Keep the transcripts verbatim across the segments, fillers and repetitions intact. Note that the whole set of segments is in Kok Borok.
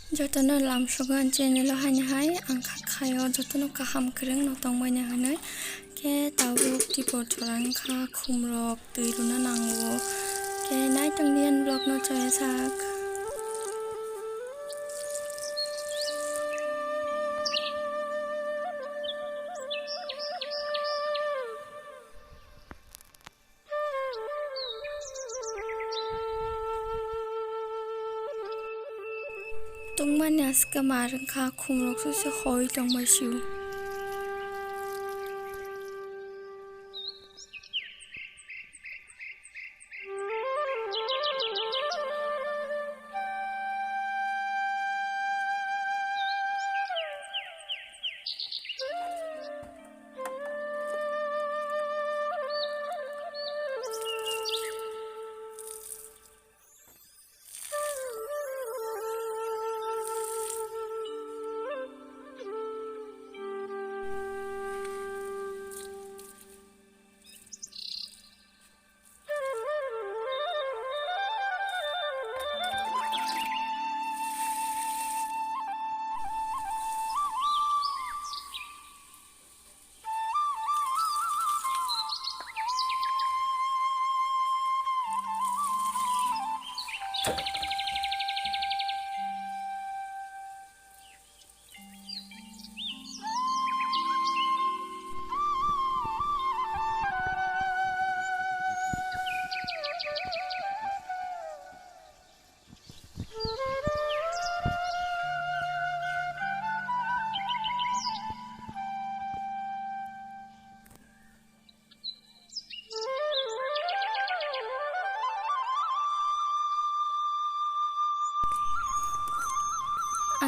Jotono lamsogo ang channel o haini hai ang kha khaio, jotono kaham kwrwng no tongbaini hinwi. Khe tabuk tibor jora wngkha, khumrok twi rwna nango. Khe naitongdi ani vlog no choya sak. Tongmani aske mar wngkha, khumrok suse hoi tongbai sio.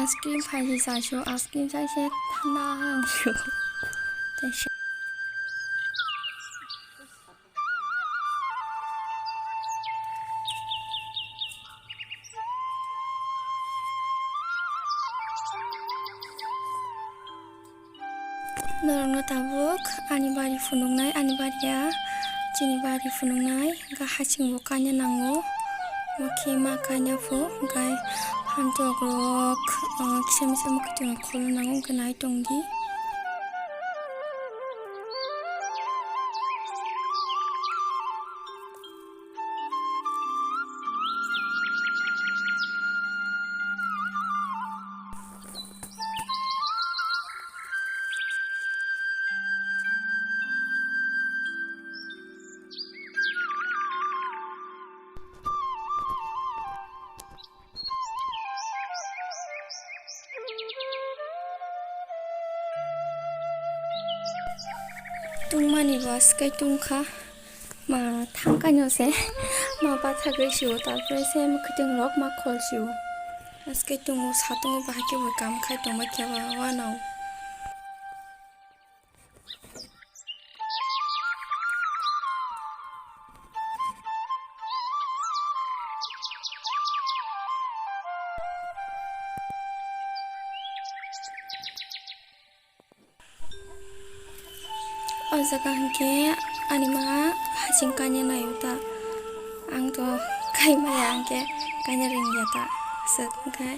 Ice cream phaisi chasu, ice cream chaise thanda hangsu. Norokno tabuk ani bari phunuknai, ani bari ya chini bari phunuknai, hwnkhe hachingbo kaina nango, hwnkhe ma kaina phu, hwnkhe phantok rok, ah, kisa misa mwkhwtwng rok kholo nango, hwnkhe nai tongdi. Tungmani bo aswk tungkha, ma thangkaino se ma bathagwi sio, tarpore se mwkhwtwng rok ma khol sio. Aswk tungo, satungo, bahai khe bo kam khai tongma khe ba wanao. O jaga hinkhe ani ma hasing kanya naio ta. Ang to kai maya, ang khe kanya rwngya ta. Aswk hinkhe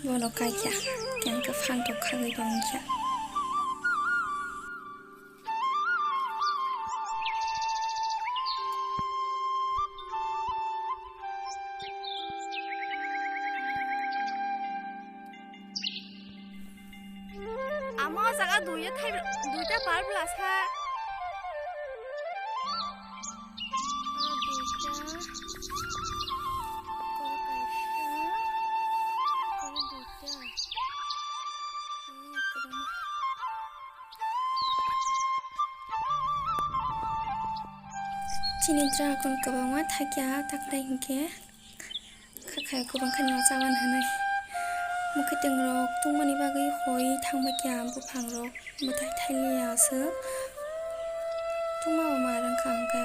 bono kaikha, khe ang khe phantok khagwi tongkha. Ama o jaga duita thai, duita par bwla sa. O duita. Oro kaisa. Oro duita. O kwbangma. Chini dragon kwbangma thakya, takhwlai hinkhe. Kha khai kubang khani ma chaban hwnwi. Mwkhwtwng rok tungmani bagwi hoi thangma kya buphang rok bwthai thai liya aswk. Tungma bo ma rwng kha ang khe.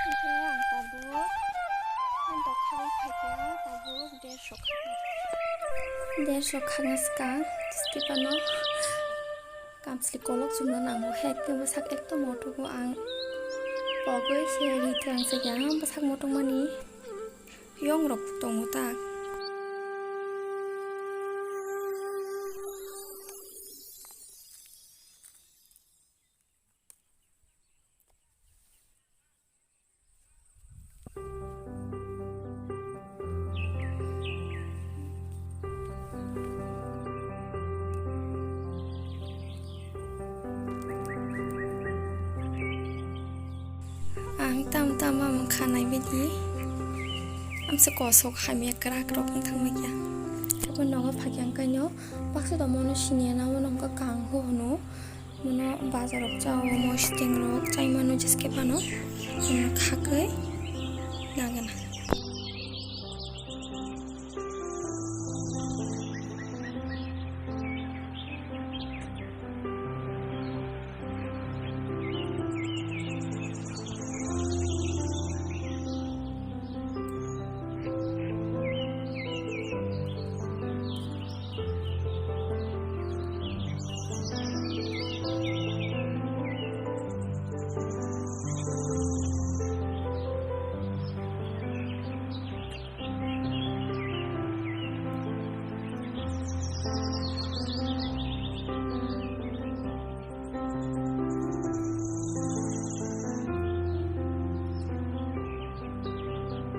Hwnkhe ang tabuk phantok khagwi phaikha, tabuk derso khagwi. Derso khagna swkang, tei phano. Kamsli kolok chumna nango, hek tei bwsak ekdom motogo ang pogwi se ri twlang se ya bwsak motokmani. Yong rok tongo ta. Ang tam tam bamung khanai bidi. Amsa kosok hamya krak rok wng thangma kya. Abo nogo phakya ang kaino baksa tongmano siniya na, omo nokha kang ho hwno. Mono bazar rok chao, omo siteng rok chai mano jeske phano. Omo khakwi nagana.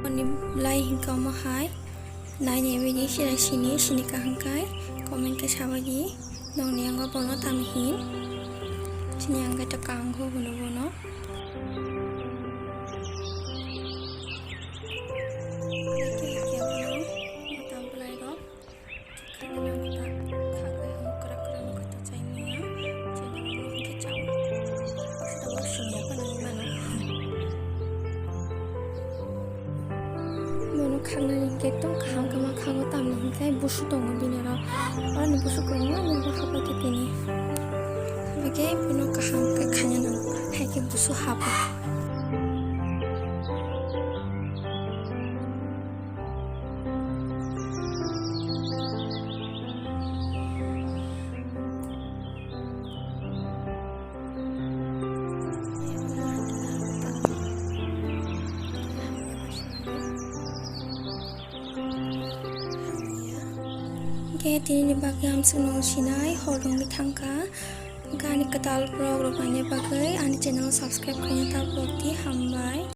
Ani lai hingka omo hai, naini bini sira sini, sini kaham kai, comment khe sabaidi, nongni yango bono tamo hin, sini yango to kang ho hwno bono. Tam belai rok. Bono khaknani hwnkhe tong kaham khe ma khago, tamni hwnkhe busu tongo bini oro. Oroni busu kwbangma nokbo haphaikhe tini. Haphaikhe bono kaham khe khaina nango, haikhe busu hapo. Hwnkhe tini ni bagwi hamswkno sinai hor wngwi thangkha. Hwnkhe ani kwtal vlog rok naina bagwi ani channel subscribe khaina ta vlog di, hambai.